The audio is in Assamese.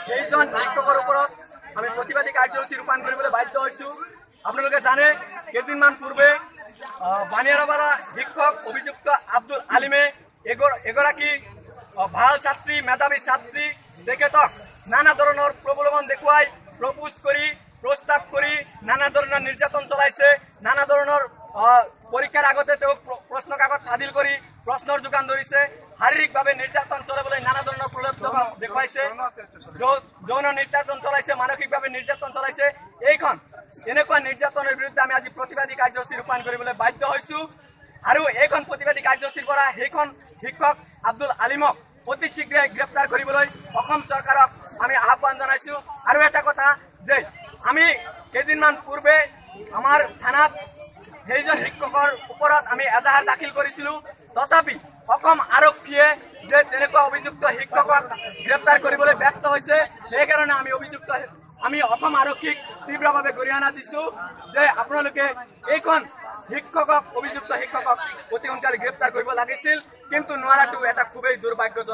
সেইজন শিক্ষকৰ ওপৰত আমি প্ৰতিবাদী কাৰ্যসূচী ৰূপায়ণ কৰিবলৈ বাধ্য হৈছোঁ। আপোনালোকে জানে, কেইদিনমান পূৰ্বে বানিয়াৰাপাৰা শিক্ষক অভিযুক্ত আব্দুল আলিমে এগৰাকী ভাল ছাত্ৰী, মেধাৱী ছাত্ৰী, তেখেতক নানা ধৰণৰ প্ৰলোভন দেখুৱাই, প্ৰপোজ কৰি, প্ৰস্তাৱ কৰি নানা ধৰণৰ নিৰ্যাতন চলাইছে। নানা ধৰণৰ পৰীক্ষাৰ আগতে তেওঁক প্ৰশ্ন কাকত ফাদিল কৰি প্ৰশ্নৰ যোগান ধৰিছে। শাৰীৰিকভাৱে নিৰ্যাতন চলাবলৈ নানা ধৰণৰ প্ৰলোভ দেখুৱাইছে, যৌন নিৰ্যাতন চলাইছে, মানসিকভাৱে নিৰ্যাতন চলাইছে। এইখন এনেকুৱা নিৰ্যাতনৰ বিৰুদ্ধে আমি আজি প্ৰতিবাদী কাৰ্যসূচী ৰূপায়ণ কৰিবলৈ বাধ্য হৈছোঁ। আৰু এইখন প্ৰতিবাদী কাৰ্যসূচীৰ পৰা সেইখন শিক্ষক আব্দুল আলিমক অতি শীঘ্ৰে গ্ৰেপ্তাৰ কৰিবলৈ অসম চৰকাৰক আমি আহ্বান জনাইছোঁ। আৰু এটা কথা যে আমি কেইদিনমান পূৰ্বে আমাৰ থানাত সেইজন শিক্ষকৰ ওপৰত আমি এজাহাৰ দাখিল কৰিছিলোঁ। তথাপি অসম আৰক্ষীয়ে যে তেনেকুৱা অভিযুক্ত শিক্ষকক গ্ৰেপ্তাৰ কৰিবলৈ ব্যৰ্থ হৈছে, সেইকাৰণে আমি অসম আৰক্ষীক তীব্ৰভাৱে গৰিহণা দিছোঁ যে আপোনালোকে এইখন শিক্ষকক, অভিযুক্ত শিক্ষকক অতি সোনকালে গ্ৰেপ্তাৰ কৰিব লাগিছিল, কিন্তু নোৱাৰাটো এটা খুবেই দুৰ্ভাগ্যজনক।